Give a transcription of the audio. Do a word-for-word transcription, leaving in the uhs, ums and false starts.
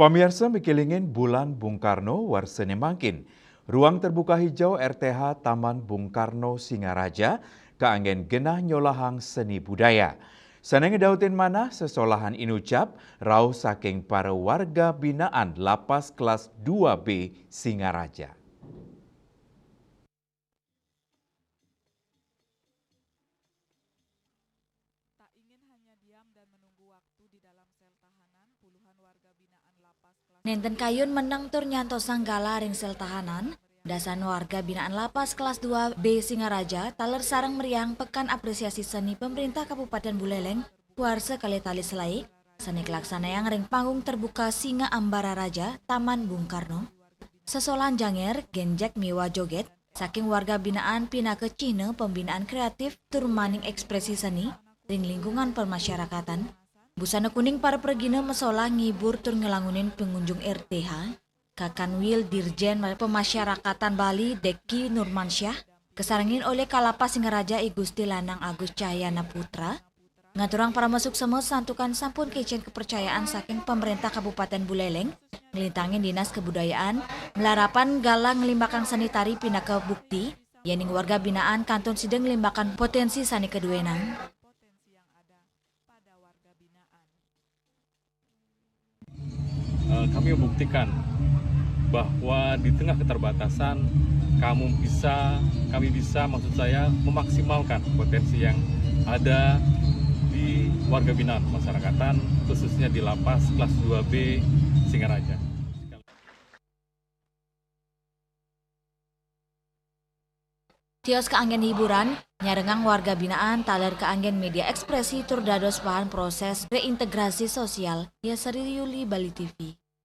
Pamiarsa, mikilingin Bulan Bung Karno warsa ne mangkin, ruang terbuka hijau R T H Taman Bung Karno Singaraja kaanggen genah nyolahang seni budaya. Sane ngedautin manah sesolahan inucap rauh saking para warga binaan Lapas Kelas dua B Singaraja. Tak ingin hanya diam dan menunggu waktu di dalam sel tahanan, puluhan warga binaan Lapas Kelas Nenten kayun meneng tur nyantosang galah ring sel tahanan, dasan warga binaan Lapas Kelas dua B Singaraja taler sareng meriahang Pekan Apresiasi Seni Pemerintah Kabupaten Buleleng, warsa kalih tali selae, sane kalaksanayang ring panggung terbuka Singa Ambara Raja, Taman Bung Karno. Sesolahan janger, genjek miwah joget, saking warga binaan pinaka cihna pembinaan kreatif tur maning ekspresi seni ring lingkungan permasyarakatan. Busana kuning para pragina masolah ngibur tur ngelangunin pengunjung R T H, Kakanwil Dirjen Pemasyarakatan Bali Deki Nurmansyah, kasarengin olih Kalapas Singaraja I Gusti Lanang Agus Cahyana Putra, ngaturang parama suksema santukan sampun kicen kepercayaan saking Pemerintah Kabupaten Buleleng, nglintangin Dinas Kebudayaan, malarapan galah nglimbakang seni tari pinaka bukti, yening warga binaan kantun sida nglimbakang potensi sane kaduenang. Eh, kami membuktikan bahwa di tengah keterbatasan, kamu bisa, kami bisa, maksud saya, memaksimalkan potensi yang ada di warga binaan pemasyarakatan, khususnya di Lapas Kelas dua B Singaraja. Tios kaanggen hiburan, nyarengang warga binaan taler kaanggen media ekspresi tur dados bahan proses reintegrasi sosial. Yasari Yuli, Bali T V.